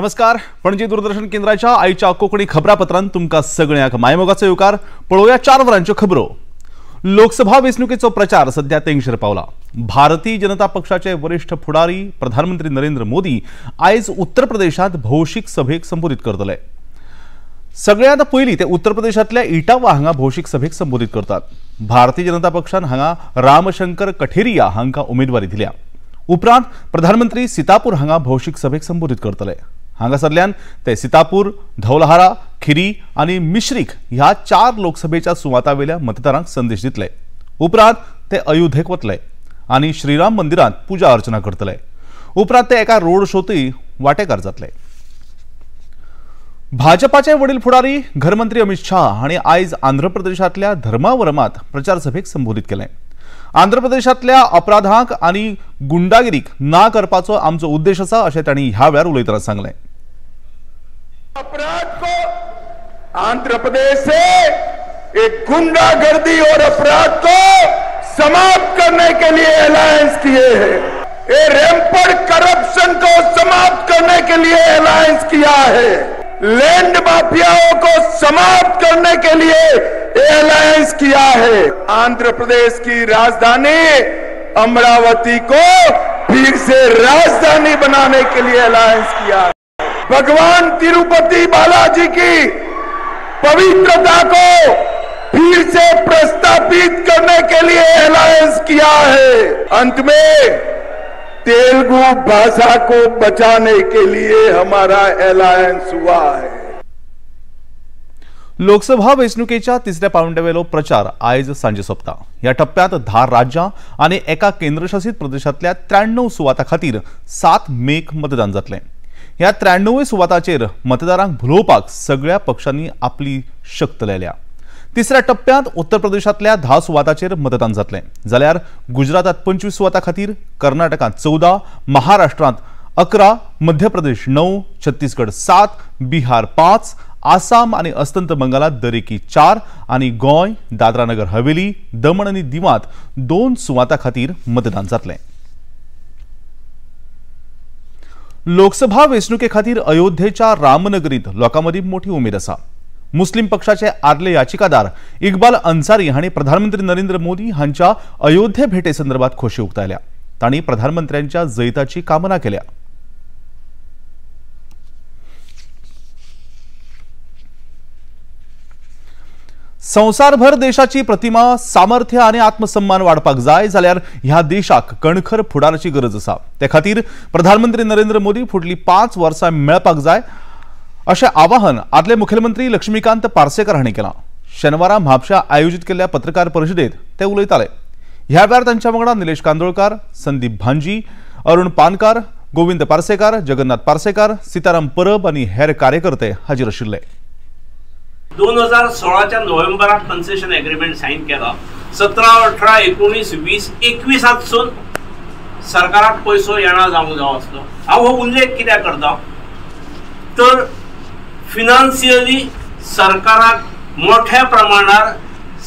नमस्कार, पणजी दूरदर्शन केंद्राच्या आयच्या कोंकणी खबरापत्रांत तुमकां सगळ्यांक मायमोगाचो येवकार. पळोवया 4 वरांच्यो खबरो. लोकसभा वेंचणुकेचो प्रचार सध्या तेंगशेर पावला. भारतीय जनता पक्षाचे वरिष्ठ फुडारी प्रधानमंत्री नरेंद्र मोदी आयज उत्तर प्रदेशांत भौशीक सभेक संबोधित करतले. सगळ्यांत पयलीं ते उत्तर प्रदेशांतल्या इटावा हांगा भौशीक सभेक संबोधित करतात. भारतीय जनता पक्षान हांगा रामशंकर कठेरिया हांकां उमेदवारी दिल्या. उपरांत प्रधानमंत्री सीतापूर हांगा भौशीक सभेक संबोधित करतले. हांगासरल्यान ते सीतापूर, धौलहारा, खिरी आनी मिश्रीक ह्या 4 लोकसभेच्या सुवातावेल्या मतदारांक संदेश दितले. उपरांत ते अयोध्येक वतले आनी श्रीराम मंदिरांत पुजा अर्चना करतले. उपरांत ते एका रोड शोतूय वांटेकार जातले. भाजपाचे वडील फुडारी घरमंत्री अमित शाह हांणी आयज आंध्र प्रदेशांतल्या धर्मावरमात प्रचार सभेक संबोधित केलें. आंध्र प्रदेशांतल्या अपराधांक आनी गुंडागिरीक ना करपाचो आमचो उद्देश आसा अशें तांणी ह्या वेळार उलयतना सांगलें. अपराध को आंध्र प्रदेश से एक गुंडागर्दी और अपराध को समाप्त करने के लिए अलायंस किए हैं. ये रैम्पर्ट करप्शन को समाप्त करने के लिए अलायंस किया है. लैंड माफियाओं को समाप्त करने के लिए अलायंस किया है. आंध्र प्रदेश की राजधानी अमरावती को फिर से राजधानी बनाने के लिए अलायंस किया है. भगवान तिरुपति बालाजी की पवित्रता को फिर से प्रस्तापित करने के लिए अलायंस किया है. अंत में तेलुगु भाषा को बचाने के लिए हमारा अलायंस हुआ है. लोकसभा वेंचणुकेच्या तिसऱ्या पावंड्यावेलो प्रचार आयज सांजे सोंपता. ह्या टप्प्यांत 10 राज्यां आनी एका केंद्रशासित प्रदेशांतल्या 93 सुवातां खातीर 7 मेक मतदान जातलें. ह्या 93 सुवातांचेर मतदारांक भुलोवपाक सगळ्या पक्षांनी आपली शक्त लायल्या. तिसऱ्या टप्प्यांत उत्तर प्रदेशांतल्या 10 सुवातांचेर मतदान जातलें, जाल्यार गुजरातांत 25 सुवातां खातीर, कर्नाटकांत 14, महाराष्ट्रांत 11, मध्य प्रदेश 9, छत्तीसगड 7, बिहार 5, आसाम आनी अस्तंत बंगालांत दरेकी 4 आनी गोंय, दादरा नगर हवेली, दमण आनी दीवांत 2 सुवातां खातीर मतदान जातलें. लोकसभा वेंचणुके खातीर अयोध्येच्या रामनगरींत लोकां मदीं मोठी उमेद आसा. मुस्लिम पक्षाचे आदले याचिकादार इकबाल अन्सारी हांणी प्रधानमंत्री नरेंद्र मोदी हांच्या अयोध्ये भेटे संदर्भात खोशी उक्तायल्या. तांणी प्रधानमंत्र्यांच्या जैताची कामना केल्या. संवसारभर देशाची प्रतिमा, सामर्थ्य आनी आत्मसन्मान वाडपाक जाय जाल्यार ह्या देशाक कणखर फुडाराची गरज आसा. ते खातीर प्रधानमंत्री नरेंद्र मोदी फुडली 5 वर्सां मेळपाक जाय अशें आवाहन आदले मुखेलमंत्री लक्ष्मीकांत पार्सेकर हांणी केलां. शेनवारा म्हापशा आयोजीत केल्ल्या पत्रकार परिशदेंत ते उलयताले. ह्या वेळार तांच्या वांगडा निलेश कांदोळकार, संदीप भांजी, अरुण पानकार, गोविंद पार्सेकार, जगन्नाथ पार्सेकार, सीताराम परब आनी हेर कार्यकर्ते हाजीर आशिल्ले. 2016च्या नोव्हेंबराक कन्सेशन एग्रीमेंट सायन केला. 17, 18, 19, 20, 21 सरकाराक पयसो येणा जावंक जावो आसलो. हांव हो उल्लेख कित्याक करता तर फिनान्शियली सरकाराक मोठ्या प्रमाणार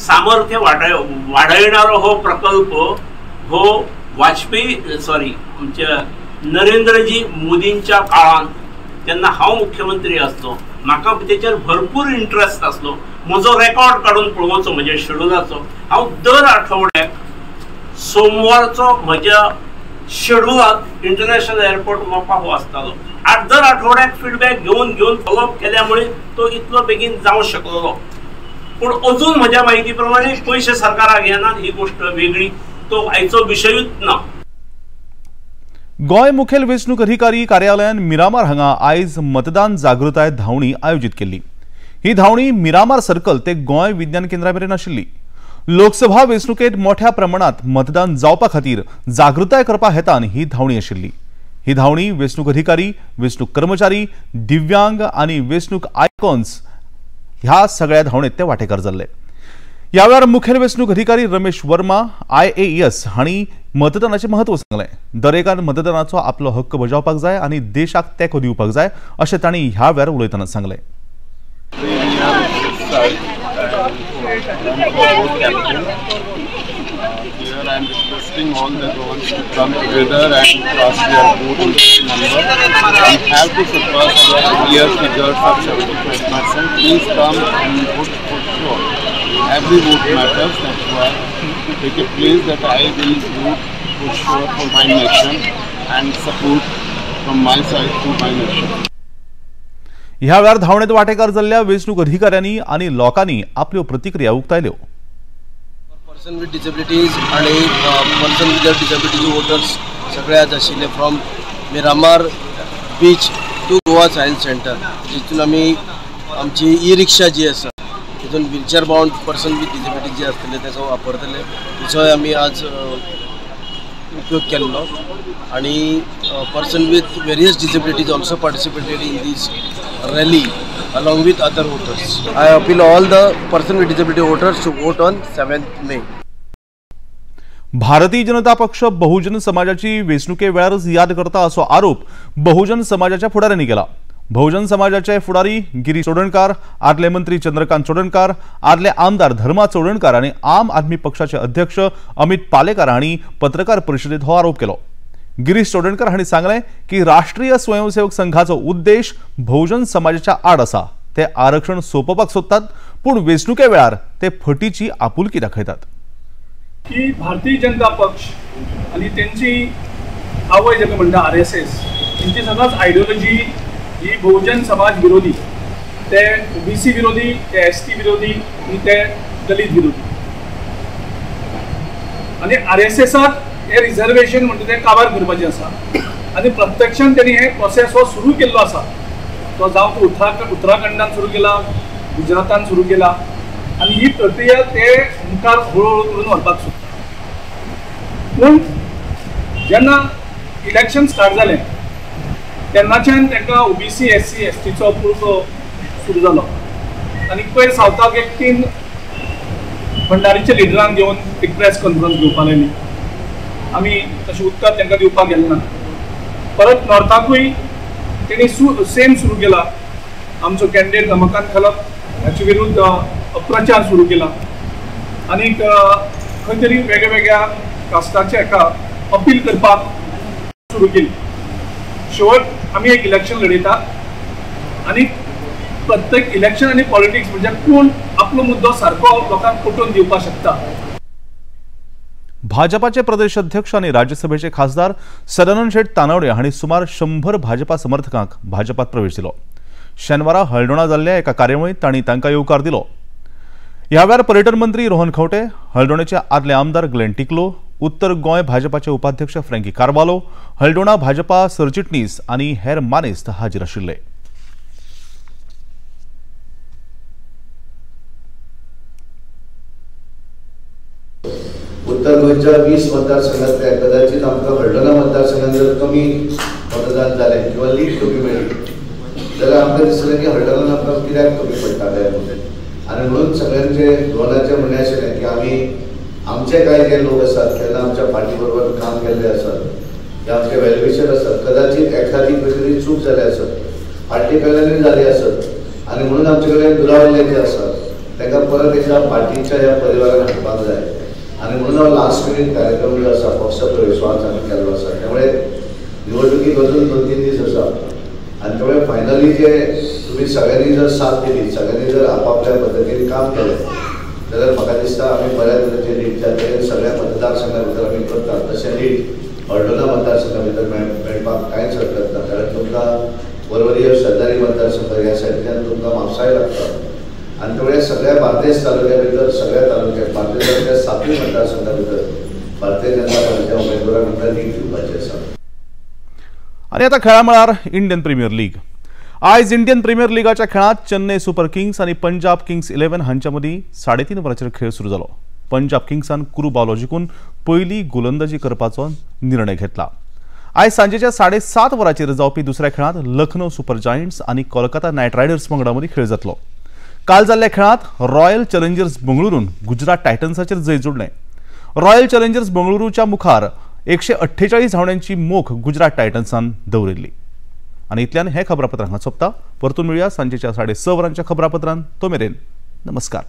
सामर्थ्य वाडयणारो हो प्रकल्प हो वाजपेयी सॉरी आमच्या नरेंद्रजी मोदींच्या काळान तेन्ना हांव मुख्यमंत्री आसलो, म्हाका तेचेर भरपूर इंट्रस्ट आसलो. म्हजो रेकॉर्ड काडून पळोवचो म्हज्या शेड्युलाचो, हांव दर आठवड्याक सोमवारचो म्हज्या शेड्युलांत इंटरनॅशनल एअरपोर्ट मोपा हो आसतालो. दर आठवड्याक फिडबॅक घेवन घेवन फॉलोअप केल्या मुळे तो इतलो बेगीन जावंक शकलो. पूण अजून म्हज्या म्हायती प्रमाणे पयशे सरकाराक येनात ही गोश्ट वेगळी, तो आयचो विशयूच ना. गोंय मुखेल वेंचणूक अधिकारी कार्यालयान मिरामार हांगा आयज मतदान जागृताय धांवणी आयोजीत केल्ली. ही धांवणी मिरामार सर्कल ते गोंय विज्ञान केंद्रा मेरेन आशिल्ली. लोकसभा वेंचणुकेंत मोठ्या प्रमाणात मतदान जावपा खातीर जागृताय करपा हेतान ही धांवणी आशिल्ली. ही धांवणी वेंचणूक अधिकारी, वेंचणूक कर्मचारी, दिव्यांग आनी वेंचणूक आयकॉन्स ह्या सगळ्या धांवणेत ते वांटेकार जाल्ले. ह्या वेळार मुखेल वेंचणूक अधिकारी रमेश वर्मा IAS हांणी मतदानाचें म्हत्व सांगलें. दरेकान मतदानाचो आपलो हक्क बजावपाक जाय आनी देशाक तेंको दिवपाक जाय अशें तांणी ह्या वेळार उलयतना सांगलें. Sir, I am requesting all the Goans to come together and cast their vote in this number. We have to surpass our earlier figures of 75%. Please come and vote for sure. Every vote matters. That's why take a place that I will vote for sure for my nation and support from my side to my nation. ह्या वेळार धांवणेत वांटेकार जाल्ल्या वेंचणूक अधिकाऱ्यांनी आनी लोकांनी आपल्यो प्रतिक्रिया उक्तायल्यो. पर्सन विथ डिसेबिलिटीज आणि पर्सन विदाउट डिसेबिलिटीज वोटर्स सगळे आज आशिल्ले from Miramar beach to Goa science centre, जितून आमी आमची ई रिक्षा जी आसा तितून wheelchair bound person with disabilities जे आसतले तेचो वापरतले, तिचोय आमी आज उपयोग केल्लो. आणि person with various disabilities also participated in this rally along with other voters. I appeal all the person with disability voters to vote on 7th May. Bharatiya Janata पक्ष बहुजन समाजाची वेंचणुके वेळारच याद करता असो आरोप बहुजन समाजाच्या फुडाऱ्यांनी केला. बहुजन समाजाचे फुडारी गिरीश चोडणकार, आदले मंत्री चंद्रकांत चोडणकार, आदले आमदार धर्मा चोडणकार आनी आम आदमी पक्षाचे अध्यक्ष अमित पालेकार हांणी पत्रकार परिशदेत हो आरोप केलो. गिरीश चोडणकर हांणी सांगलें की राष्ट्रीय स्वयंसेवक संघाचो उद्देश बहुजन समाजाच्या आड आसा. ते आरक्षण सोंपोवपाक सोदतात, पूण वेंचणुके वेळार ते फटीची आपुलकी दाखयतात. की भारतीय जनता पक्ष आनी तेंची आवय जेका म्हणटा RSS, तेंची सदांच आयडियोलॉजी ही बहुजन समाज विरोधी, ते OBC विरोधी, ते ST विरोधी आनी ते दलित विरोधी. आनी RSSाक हे रिजर्वेशन म्हणटा तें काबार करपाचें आसा आनी प्रत्यक्षान तेणी हे प्रोसेस हो सुरू केल्लो आसा. तो जावं उत्तराखंडान सुरू केला, गुजरातान सुरू केला आनी ही प्रक्रिया ते मुखार हळूहळू करून व्हरपाक सोदता. पूण जेन्ना इलेक्शन स्टार्ट जालें तेन्नाच्यान तांकां OBC, SC, STचो पुरतो सुरू जालो आनी पयर सावथाक एक 3 भंडारीच्या लिडरांक घेवन एक प्रेस कॉन्फरन्स घेवपाक लायली. आमी तशें उत्तर तांकां दिवपाक गेले ना. परत नॉर्थाकूय तेणी सेम सुरू केला. आमचो कॅन्डिडेट रमाकांत खलप हाचे विरुद्ध अप्रचार सुरू केला आनीक खंय तरी वेगळ्या वेगळ्या कास्टाच्या एका अपील करपाक सुरू केली. शेवट आमी एक इलेक्शन लढयता आनी प्रत्येक इलेक्शन आनी पॉलिटिक्स म्हणजे कोण आपलो मुद्दो सारको लोकांक पटोवन दिवपाक शकता. भाजपाचे प्रदेश अध्यक्ष आणि राज्यसभेचे खासदार सदानंद शेट तानावडे हांणी सुमार 100 भाजपा समर्थकांक भाजपात प्रवेश दिलो. शेनवारा हळदोणा जाल्ल्या एका कार्यावळींत तांणी तांकां येवकार दिलो. ह्या वेळार पर्यटन मंत्री रोहन खंवटे, हळदोणेचे आदले आमदार ग्लेन टिकलो, उत्तर गोंय भाजपाचे उपाध्यक्ष फ्रँकी कार्वालो, हळदोणा भाजपा सरचिटणीस आनी हेर मानेस्त हाजीर आशिल्ले. उत्तर गोंयच्या 20 मतदारसंघातल्या कदाचित आमकां हळदोणा मतदारसंघात जर कमी मतदान जालें किंवा लीड कमी मेळ्ळी जाल्यार आमकां दिसलें की हळदोणान आमकां कित्याक कमी पडटा काय म्हणून. आनी म्हणून सगळ्यांचे रोहनाचें म्हणणें आशिल्लें की आमी आमचे कांय जे लोक आसात तेन्ना आमच्या पार्टी बरोबर काम केल्ले आसात, ते आमचे वेलविशर आसात, कदाचित एखादी खंय तरी चूक जाली आसत, पार्टी कडल्यानूय जाली आसत आनी म्हणून आमचे कडेन दुरावल्ले जे आसात तांकां परत एकदा पार्टीच्या ह्या परिवारान हाडपाक जाय. आनी म्हणून हो लास्ट मिनीट कार्यक्रम जो आसा पक्ष प्रवेश आज आमी केल्लो आसा. त्यामुळे निवडणुकीक अजून 2-3 दीस आसा आनी त्यामुळे फायनली जे तुमी सगळ्यांनी जर साथ दिली, सगळ्यांनी जर आपापल्या पद्दतीन काम केलें जाल्यार म्हाका दिसता आमी बऱ्या तरेचे लीड ज्या तरेन सगळ्या मतदारसंघा भितर आमी करतात तशें लीड हळदोणा मतदारसंघा भितर मेळपाक कांयच हरकत ना. कारण तुमकां पर्वरी सरदारी मतदारसंघ ह्या सायडीच्यान तुमकां म्हापसाय लागता आनी त्यामुळे सगळ्या बार्देस तालुक्या भितर, सगळ्या तालुक्यात बार्देस तालुक्यात 7 मतदारसंघा भितर भारतीय जनता पार्टीच्या उमेदवारांक आमकां लीड दिवपाची आसा. आनी आतां खेळा मळार इंडियन प्रिमियर लीग. आयज इंडियन प्रिमियर लिगाच्या खेळांत चेन्नय सुपर किंग्स आनी पंजाब किंग्स 11 हांच्या मदीं 3.5 वरांचेर खेळ सुरू जालो. पंजाब किंग्सान कुरू बावलो जिखून पयली गोलंदाजी करपाचो निर्णय घेतला. आयज सांजेच्या 7:30 वरांचेर जावपी दुसऱ्या खेळांत लखनौ सुपर जायंट्स आनी कोलकाता नायट रायडर्स पंगडा मदीं खेळ जातलो. काल जाल्ल्या खेळांत रॉयल चॅलेंजर्स बंगळुरून गुजरात टायटन्साचेर जैत जोडलें. रॉयल चॅलेंजर्स बंगळुरूच्या मुखार 148 धांवड्यांची मोख गुजरात टायटन्सान दवरिल्ली. आनी इतल्यान हें खबरापत्र हांगा सोंपता. परतून मेळुया सांजेच्या 6:30 वरांच्या खबरापत्रान. तो मेरेन नमस्कार.